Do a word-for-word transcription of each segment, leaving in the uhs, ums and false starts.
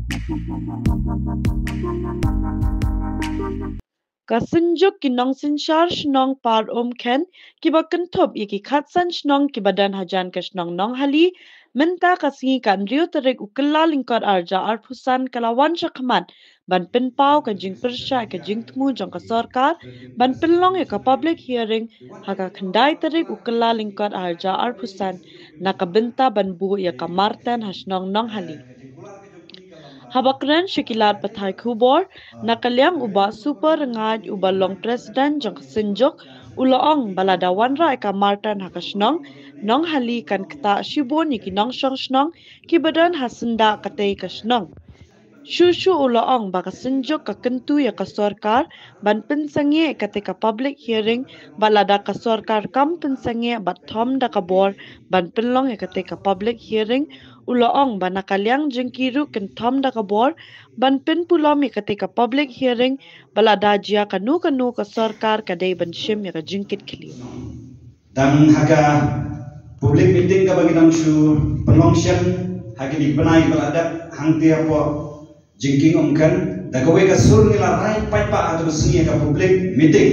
Ka Synjuk ki Nongsynshar Shnong Par Umkhen kiba kynthup ïa ki khatsan shnong kiba don hajan ka shnong Nonghali, mynta ka sngi ka hynriew tarik u Kyllalyngkot arhajar arphew san ka la wan shakhmat ban pynpaw ka jingpyrshah ka jingthmu jong ka sorkar ban pynlong ïa ka public hearing ha ka khyndai tarik u Kyllalyngkot arhajar arphew san na ka bynta ban buh ïa ka marten ha shnong Nonghali. Haba kren sha ki lad pathai khubor, na ka liang u Bah Super Rngaid uba long president jong ka Synjuk, u la ong ba lada wanrah ïa ka marten ha ka shnong Nonghali kan ktah shibun ïa ki nongshong shnong kiba don ha syndah katei ka shnong. Shuh shuh u la ong ba ka Synjuk ka kyntu ïa ka sorkar ban pynsangeh ïa katei ka public hearing, bad lada ka sorkar kam pynsangeh bad thom da ka bor ban pynlong ïa katei ka public hearing, u la ong ba na ka liang jong ki ruh kin thom da ka bor ban pynpulom ïa katei ka public hearing, bad lada jia kano kano ka sorkar ka dei ban shim ïa ka jingkitkhlieh. Tang ha ka public meeting kaba ngi dang shu pynlong shen ha kine ki bnai ba la dep hangtei hapoh Jingkieng Umkhen, da kawei ka sur ngi la rai paidbah ha katu ka sngi ha ka public meeting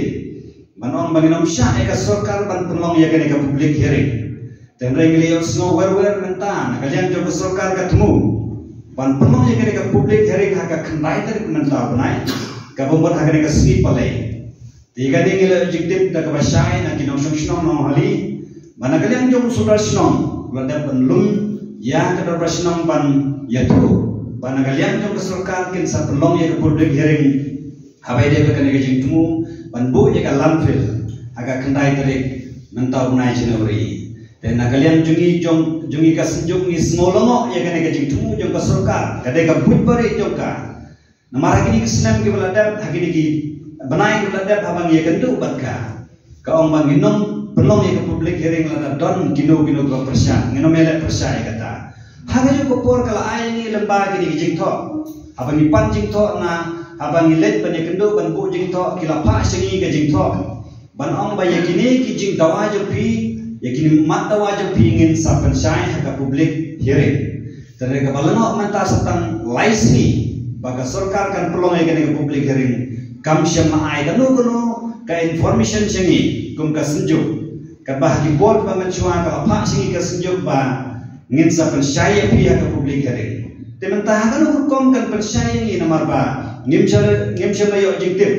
ban ong ba ngin ym shah ïa ka sorkar ban pynlong ïa kane ka public hearing. Te hynrei ngi la ïohsngew wer wer mynta na ka liang jong ka sorkar ka thmu ban pynlong ïa kane ka public hearing ha ka khyndai tarik mynta u bnai, kaba mut ha kane ka sngi Palei. Te kane ngi la jingtip da kaba shai na ki nongshong shnong Nonghali ba na ka liang jong u sordar shnong u la dep ban lum ïa ka dorbar shnong ban ïathuh ba na ka liang jong ka sorkar kin sa pynlong ïa ka public hearing, haba ïadei bad kane ka jingthmu ban buh ïa ka landfill ha ka khyndai tarik mynta u bnai January. Te na ka liang jong ngi, jong jong ngi ka Synjuk, ngi sngew lyngngoh ïa kane ka jingthmu jong ka sorkar, ka dei ka buit bari jong ka. Namar ha kine ki snem kiba la dep, ha kine ki bnai kiba la dep, haba ngi ïakynduh bad ka, ka ong ba ngin ym pynlong ïa ka public hearing lada don kino kino kiba pyrshah, ngin ym ïaleh pyrshah ïa kata. Ha kajuh ka por ka la ai ïa ngi lyngba kine ki jingthoh. Haba ngi pan jingthoh na, haba ngi leit ban ïakynduh ban buh jingthoh, ki la phah sha ngi ka jingthoh ban ong ba ïa kine ki jingdawa jong phi, ïa kine mat dawa jong phi ngin sa pynshai ha ka public hearing. Te hynrei kaba lyngngoh mynta sa tang lai sngi ba ka sorkar kan pynlong ïa kane ka public hearing, kam shym la ai kano kano ka information sha ngi kum ka Synjuk. Katba ha ki por kiba mynshuwa ka la phah sha ngi ka Synjuk ba ngin sa pynshai ïa phi ha ka public hearing. Te mynta ha kano ka rukom kan pynshai ïa ngi, namar ba ngim shym, ngim shym la ïoh jingtip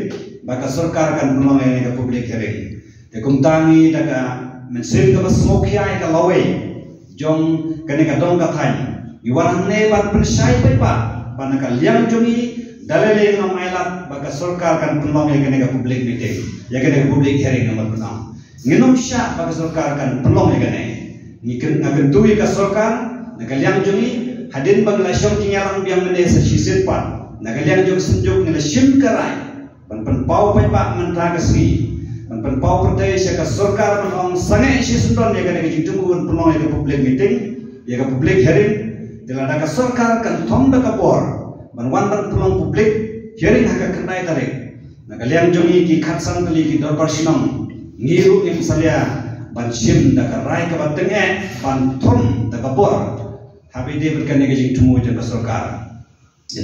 ba ka sorkar kan pynlong ïa kane ka public hearing. Te kumta ngi da ka mynsiem kaba sngewkhia ïa ka lawei jong kane ka dong ka thaiñ, ngi wan hangne ban pynshai paidbah ba na ka liang jong ngi da lei lei ngim ailad ba ka sorkar kan pynlong ïa kane ka public meeting, ïa kane ka public hearing, namar ba ngin ym shah ba ka sorkar kan pynlong ïa kane. Ngi kyn-, nga kyntu ïa ka sorkar na ka liang jong ngi, hadien ba ngi la shong jingïalang biang mynne sa shisien pat, na ka liang jong ka Synjuk ngi la shim ka rai ban pynpaw paidbah mynta ka sngi, ban pynpaw pyrthei sha ka sorkar ban ong sangeh shisyndon ïa kane ka jingthmu ban pynlong ïa ka public meeting, ïa ka public hearing. Te lada ka sorkar kan thom da ka bor ban wan ban pynlong public hearing ha ka khyndai tarik, na ka liang jong ngi ki khatsan tylli ki dorbar shnong, ngi ruh ngim salia ban shim da ka rai kaba tyngeh ban thom da ka bor haba ïadei bad kane ka jingthmu jong ka sorkar.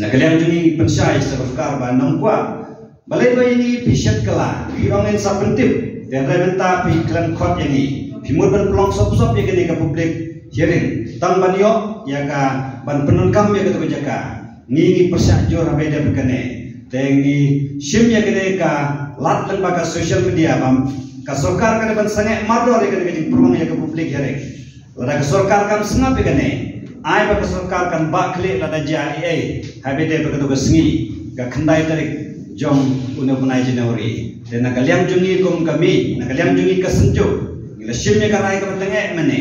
Na ka liang jong ngi pynshai sha ka sorkar ba ym kwah. Balei ba ïa ngi phi shet kylla, phi ong ngin sa pyntip, te hynrei mynta phi khlem khot ïa ngi. Phi mut ban pynlong sop sop ïa kane ka public hearing tang ban ïoh ïa ka, ban pyndonkam ïa katu ka jaka. Ngi ngi pyrshah jur haba ïadei bad kane. Te ngi shim ïa kane ka lad lyngba ka social media ba ka sorkar ka dei ban sangeh mardor ïa kane ka jingpynlong ïa ka public hearing. Lada ka sorkar kam sngap ïa kane, ai ba ka sorkar kan bah khlieh lada jia ei ei haba ïadei bad katu ka sngi, ka khyndai tarik jong une u bnai January. Te na ka liang jong ngi kum ka mih, na ka liang jong ngi ka Synjuk, ngi la shim ïa ka rai kaba tyngeh mynne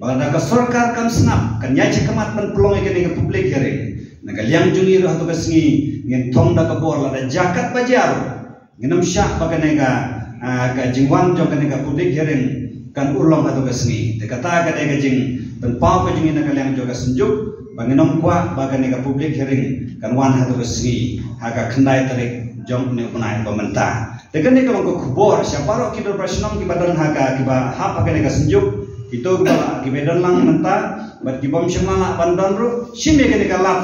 ba lada ka sorkar kam sngap, kan ïaid shakhmat ban pynlong ïa kane ka public hearing, na ka liang jong ngi ruh hatu ka sngi ngin thom da ka bor, lada jia katba jia ruh ngin ym shah ba kane ka, ah, ka jingwan jong kane ka public hearing kan urlong hatu ka sngi. Te kata ka dei ka jingpynpaw ka jong ngi na ka liang jong ka Synjuk ba ngin ym kwah ba kane ka public hearing kan wan hatu ka sngi, ha ka khyndai tarik jong une u bnai ba mynta. Te kane ka long ka khubor sha baroh ki dorbar shnong kiba don ha ka, kiba hap ha kane ka Synjuk, kito kiba, kiba don lang mynta bad ki bym shym la lah ban don ruh, shim ïa kane ka lad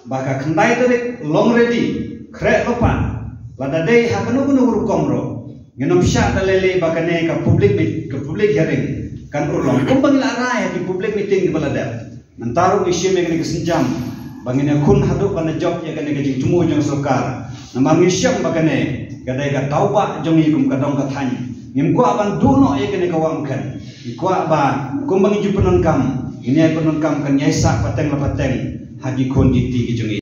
ba ka khyndai tarik long ready, khreh lypa, lada dei ha kano kano rukom ruh, ngin ym shah da lei lei ba kane ka public meet, ka public hearing kan urlong kumba ngi la rai ha ki public meeting kiba la dep. Mynta ruh ngi shim ïa kane ka sienjam ba ngin ïakhun haduh ban da jop ïa kane ka jingthmu jong sorkar. Namar ngi shem ba kane ka dei ka daw ba jong ngi kum ka dong ka thaiñ. Ngim kwah ban duh noh ïa kane ka wang khen. Ngi kwah ba kumba ngi ju pyndonkam, ngin ïa pyndonkam kan ïai sah pateng la pateng ha ki khun ki kti ki jong ngi.